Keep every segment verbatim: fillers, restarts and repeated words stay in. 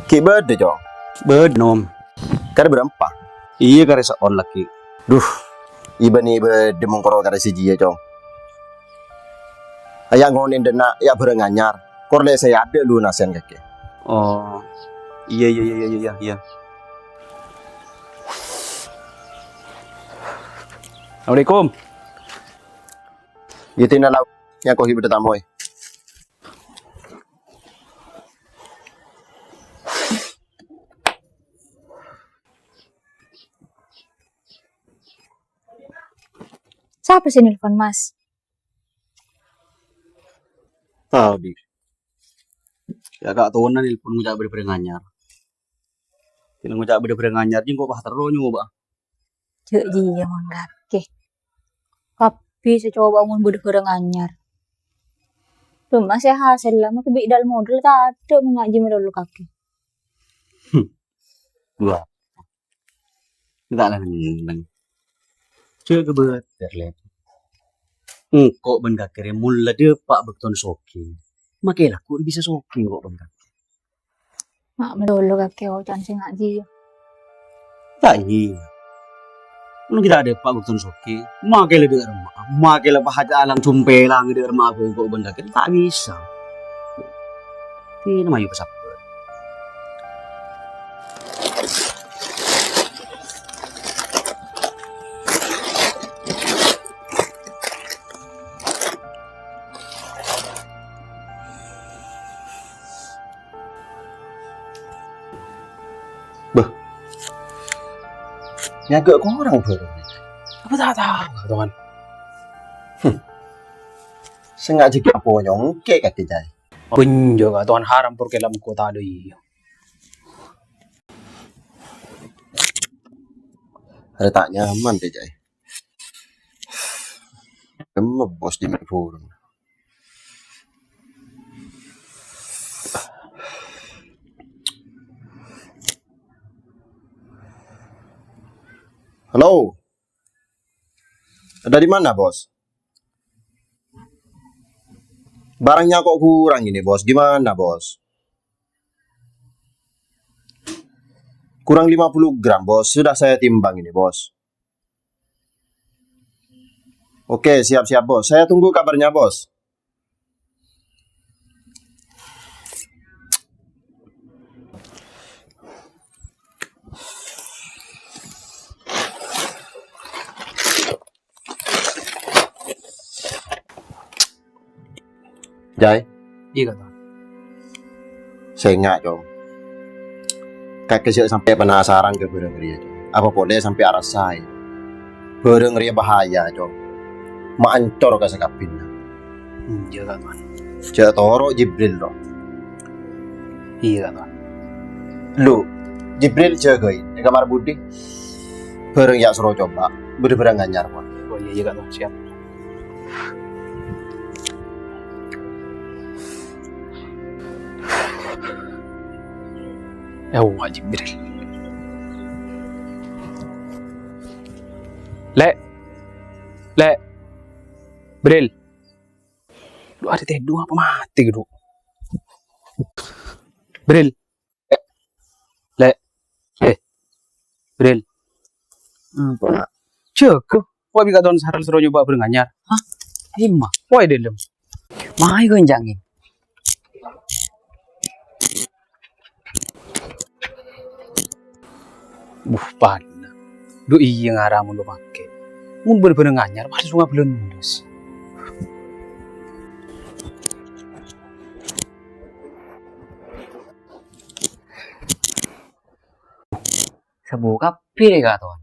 Ghi' bâdâ, Cong? Bâdâ, Nom. Karè bârâmpa? Iyâ, karè saon lagi. Duh, ibâ nè bâdâ mongkoro karè sè jiyâ, Cong. Aya' ngonè'è dâ' enna', aya' bârâng anyar. Kor lè sè adâ' lunasèn kakè. Oh, iyâ, iyâ, iyâ, iyâ, iyâ, iyâ. Assalamualaikum. Yâ, tina la, nyako hi bâdâ tamoy. Sapa sè nelpon, Mas? Tao, Bi. Yâ, Ka' Towan nelpon ngoca' bâdâ bârâng anyar. Kèng ngoca' bâdâ bârâng anyar, jiyâ engko' pas terro nyoba. Jhâ' jiyâ mon kakè. Kabbhi sè coba mon bâdâ bârâng anyar. Coma sè hasèl la, makè bi' dal-modal tadâ' mon ngajhi malolo kakè. Hmm. Wah. Ta' la neng-neng. Jhâ' kabâtèr, Lè'. Engko' bân kakè rè mon la dâpa' bâktona soghi. Makè la ghu' bisa soghi engko' bân kakè. Ma' malolo kakè oca'na sè ngajhi, yâ. Ta' iyâ. Mon ghi' ta' dâpa' bâktona soghi, makè la dâ' remma'a, makè la pahaja alang jumpelang dâ' remma'a bengko bân kakè, ta' bisa. Tina mayu pasabbhâr. Bâh. Nyagâ' korang bârâmma. Apa ta' tao, Ka' Towan? Hmm. Sè ngajhi apa nyongke' kakè jâi. Bânjâ, Ka' Towan, haram pur kèla mengko ta' dâ' iyâ. Arè ta' nyaman tè jâi. Emma bos di Mekbur. Halo. Ada di mana, Bos? Barangnya kok kurang ini, Bos. Gimana, Bos? Kurang lima puluh gram, Bos. Sudah saya timbang ini, Bos. Oke, siap-siap, Bos. Saya tunggu kabarnya, Bos. Jai. Iyâ, Ka' Towan. Sènga', Cong. Kakè jhâ' sampè' penasaran ka bârâng rèya, Cong. Apa polè sampè' arassaè? Bârâng rèya bahaya, Cong. Ma' ancor ka sakabbhinna. Iyâ, Ka' Towan. Jhâ' toro' Jibril, ro. Iyâ, Ka' Towan. Lu, Jibril jâgâi è kamar budi. Bârâng yâ' soro coba, bâdâ bârâng anyar, pon. Oh, iyâ, iyâ, Ka' Towan. Siap. Yâ Allah, Jibril. Lè'. Lè'. Bril. Lu, ada tèdung apa matè, gitu? Bril. Eh. Lè'. Eh. Bril. Apa? Jâgâ. Wah, bi' Ka' Towan Saral soro nyoba bârâng anyar. Hah? Emma. Wah, è dâlem. Mayu ghâncangè. Buh, panna. Dhu iyâ ngara mon lo' makè. Mon bâr-bârâng anyar, pas sunga belendus. Sabu kabbhi rè, Ka' Towan.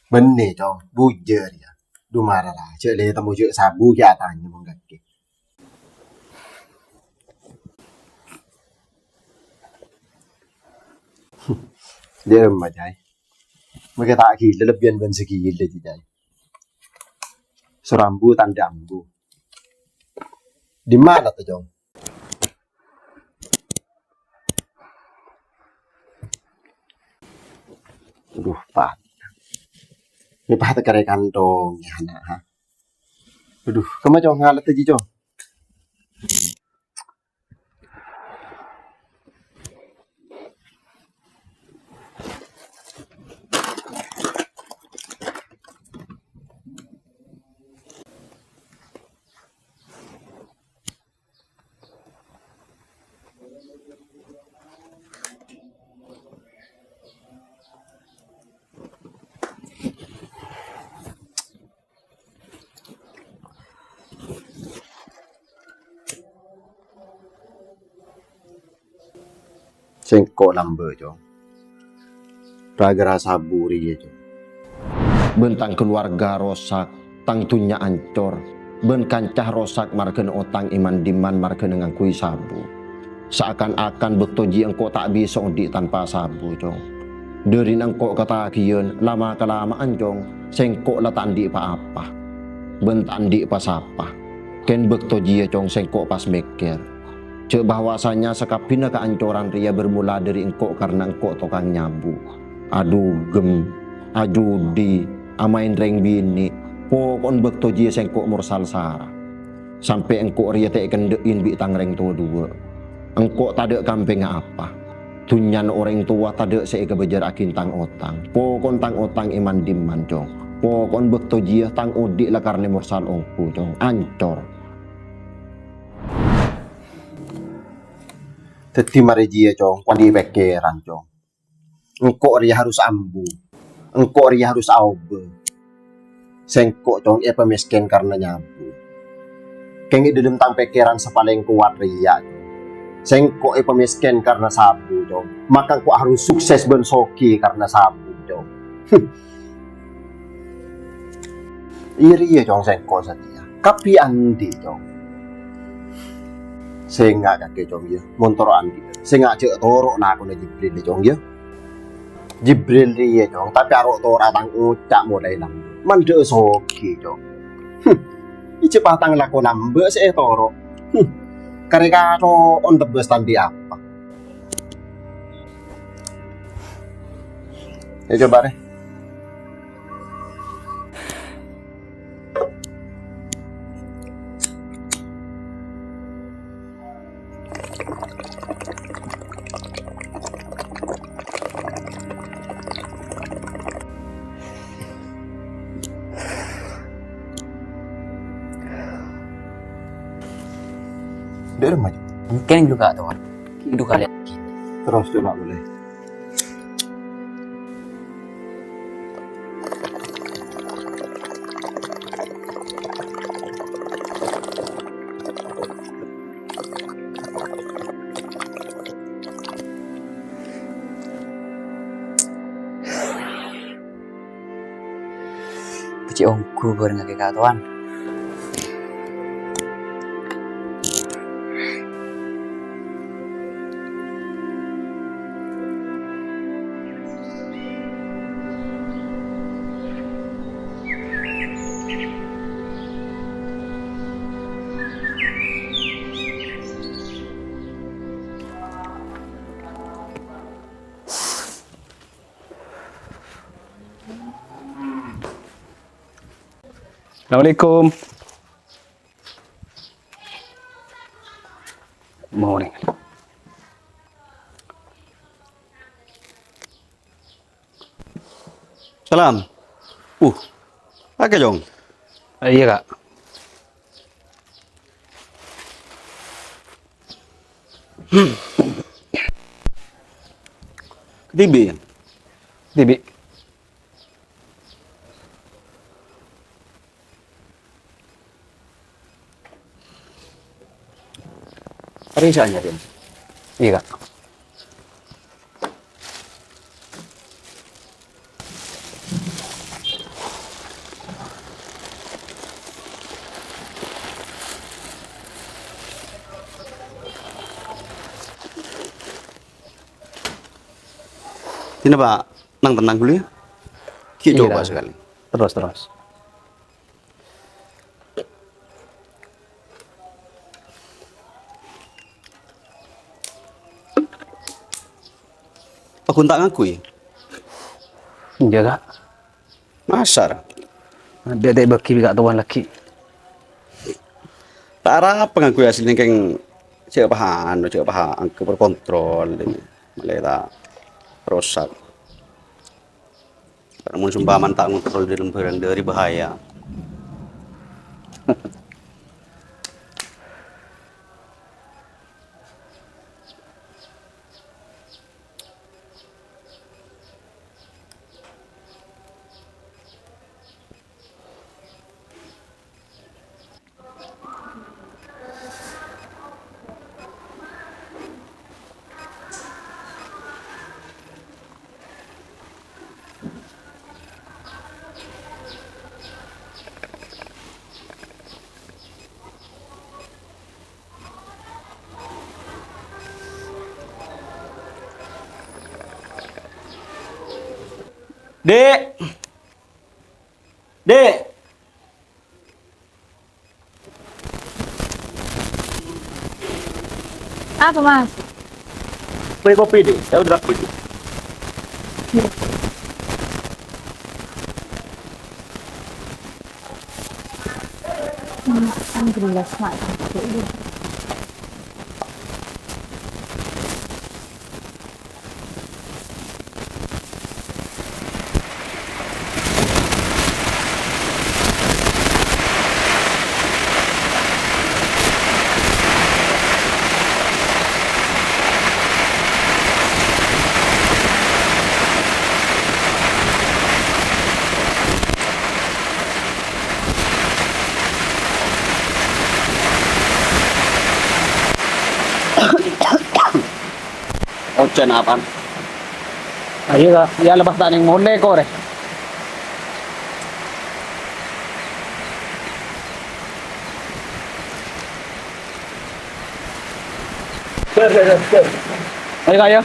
Bânnè, Cong. Bujâr, yâ. Dhu mara, la. Jhâ' lè temmo jhâ' sabu, jhâ' atanya mon kakè. Dâ' emma, Cai. Makè ta' ghilâ lebbiyân bân sè ghilâ, Cai. Sorambu tandhâ ambu. Dimma la, Cong? Aduh, Pat. Ini Pat karè kantong, yâ, ana', ha? Aduh, kemma, Cong, ngalet aja, Cong. Sèngko' lambâ', Cong. Ra-ghârâ sabu rèya, Cong. Bân tang kaluwarga rosak, tang dhunnya ancor, bân kanca rosak marghâna otang è man-dimman marghâna ngangghuy sabu. Saakan-akan bâkto jiyâ engko' ta' bisa odi' tanpa sabu, Cong. Dârina engko' katagiyan, lama-kalama'an, Cong, sèngko' la ta' andi' pa-apa. Bân ta' andi' pasapa. Kèng bâkto jiyâ, Cong, sèngko' pas mèkkèr. Jhâ' bahwasanya sakabbhiyânna kaancoran rèya bermula dâri engko' karna engko' tokang nyabu, adugem, ajudi, amaèn rèng binè', poko'en bâkto jiyâ sèngko' morsal sara. Sampè' engko' rèya ta' èkendhâ'in bi' tang rèng towa duwâ'. Engko' tadâ' kampèngnga apa. Dhunnyana orèng towa tadâ' sè èkabâjârraghi tang otang. Poko'en tang otang è man-dimman, Cong. Poko'en bâkto jiyâ tang odi' la karna morsal ongghu, Cong. Ancor. Dhâddhi marè jiyâ, Cong, kowa andi' pèkkèran, Cong. Engko' rèya harus ambu. Engko' rèya harus aobâ. Sèngko', Cong, èpamèskèn karna nyabu. Kèng è dhâlem tang pèkkèran sè palèng kowat rèya, Cong. Sèngko' èpamèskèn karna sabu, Cong. Maka engko' harus sukses bân soghi karna sabu, Cong. Iyâ rèya, Cong, sèngko' satèya. Kabbhi andi', Cong. Sènga' kakè, Cong, yâ. Mon toro' andi'. Sènga' jhâ' toro' lakona Jibril, Cong, yâ. Jibril rèya, Cong, tapè aro' tora' tang oca' molaè lambâ'. Mandhâ'â soghi, Cong. Hm. Ijâ patang lako lambâ' sè ètoro'. Hm. Karè kato'on tebbhâs ta' andi' apa. Yâ, coba rè. Dâ'remma, Cong? Mungkin juga, Tuan. Itu kali. Terros, coba boleh. Pecè' ongghu bhârengngaghi katowan. Assalamualaikum. Morning. Salam. Uh, kakè, Cong? Eh, iyâ, Ka'. Kadhibi', yâ? Kadhibi'. Parèksa, yâ, Din. Iyâ, Ka'. Dinah, Pa', nang-tennang ghâllu, yâ. Ghi' coba sakalè. Terros, terros. Paggun ta' ngangghuy? Enjâ', Ka'. Masa ra? Adâ' ta' èbâghi bi' katowan lagghi'. Ta' arapa ngangghuy asli nèng kèng cè' paha anu, cè' paha anggep kontrol ini. Malè ta' rosak. Karena mon seumpama ta' ngontrol dâlem bhârâng dâri bahaya. Dek. Dek. Apa, Mas? Beli kopi, Dek. Saya udah kopi. Hmm, kan jelas, Mak. Ojhân apaan? Ayo, Kak. Ya, lepas tak neng mole kok, reh. Ayo, Kak, ya.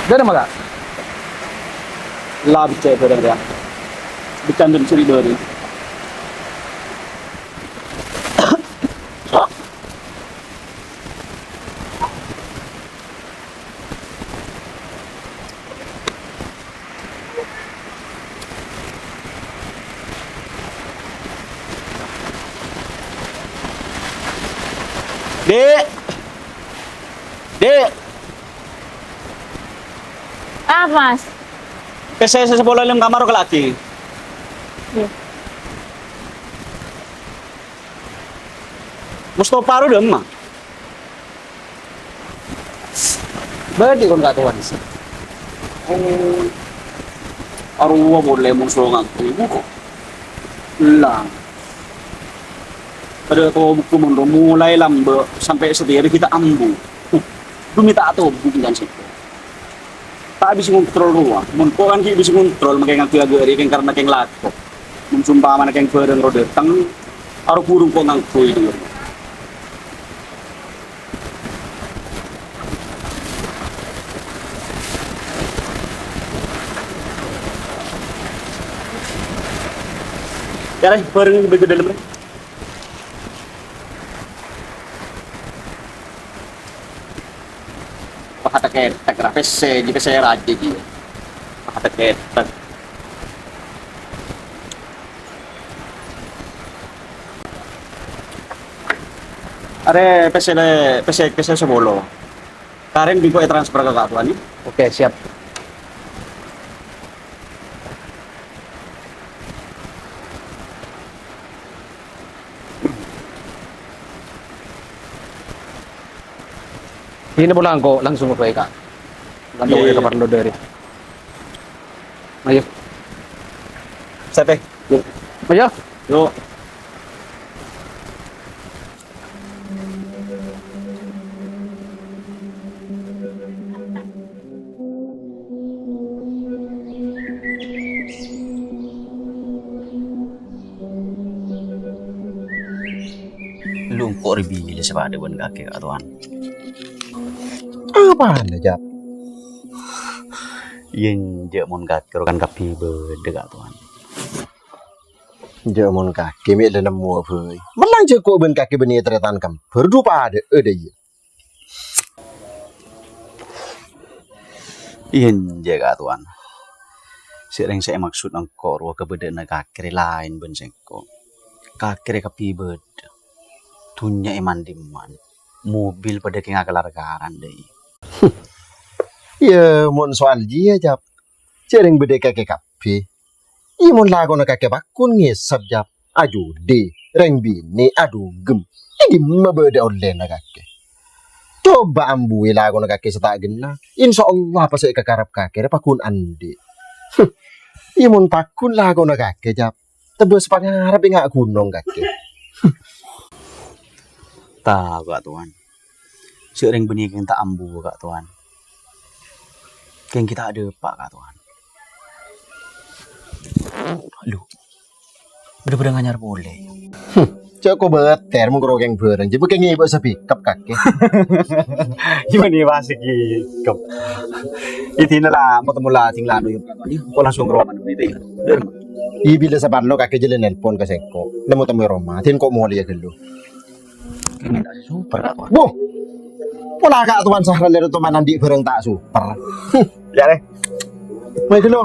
Dâri ma, Kak? La beccè' bhârâng rèya. Beccè' dâri sèri bâri. Dek. Dek. Ah, Mas. Pèssè sè sapolo è dâlem kamar rowa kala' aghi. Iya. Mustafa rowa dâ' emma? Bâdâ kon katowan sè. Oh. Arowa polè mon so ngaku ibu kok. Lah. Padâ tobu mon ro molaè lambâ' sampè' satèya ghi' ta' ambu. Huh. Dumi ta' tobu bânnya'an sèngko'. Ta' bisa ngontrol rowa. Mon ko' kan ghi' bisa ngontrol, makè ngangghuy aghâri kèng karna kèng lako. Mon sompamana kèng bhârâng ro dâteng, aro burung ko' ngangghuy dâ' iyâ. Yâ, rè, bhârâng bâdâ dâlem, rè. Wah, tekètek, ra pèssè, jhi pèssè rajâ, jhi. Wah, tekètek. Arè pèssè lè-, pèssè, pèssè sapolo. Karèn bi' engko' ètransfer ka katowan, yâ. Oke, siap. Ini pulang kok langsung ke K K. Langsung ke kamar lo dari. Ayo. Sèt, eh. Yuk. Ayo. Yuk. Lu engko' rè bilâ sè padâ bân kakè, Ka' Towan? Apana, Jhâ'? Iyâ, enjâ' mon kakè rowa kan kabbhi bâdâ, Ka' Towan. Jhâ' mon kakè mè' la nemmowa bhâi. Mellang jhâ' ko' bân kakè bânnè tarètan kembar, dhu padâ'â dâ' iyâ. Iyâ, enjâ', Ka' Towan. Sè rèng sè èmaksod engko' rowa kabâdâ'ânna kakè rè laèn bân sèngko'. Kakè rè kabbhi bâdâ. Dhunnya è man-dimman. Mobil padâ kèng akalar-karan, dâi. Iyâ, mon soal jiyâ, Jhâ'. Jhâ' rèng bâdâ è kakè kabbhi. Iyâ, mon lakona kakè pagghun ngèsap, Jhâ'. Ajudi, rèng binè', adugem. È dimma bâdâ ollèna kakè? Coba ambuwi lakona kakè sè ta' ghenna. Insyaallah apa sè èkakarep kakè rè paggun andi'. Iyâ mon paggun lakona kakè, Cap. Tebâs pangarep enga' ghunong kakè. Tao, Ka' Towan. Sè rèng bânnè kèng ta' ambu, Ka' Towan. Kèng ghi' ta' dâpa', Ka' Towan. Lu, bâdâ-bâdâ nganyar polè. Jhâ' kobâtèr mon karo kèng bhâreng. Jhâ' bâ' kèng ngèbâ sè pickup kakè. Gimana ya, Mas, iki? Kep. Idina la, mau temu la, sing lanu, yuk. Kok langsung ke rumah, nanti. Iyâ bilâ saparlo kakè jhâlân nelpon ka sèngko'. Nemu-temu roma, din kok molèya ghâllu. Ini tak super, Kak Tuan. Wuh. Pola Kak Tuan Sahran dâri toman andi' bhâreng ta' super. Ya, deh. Baik, ghâllu.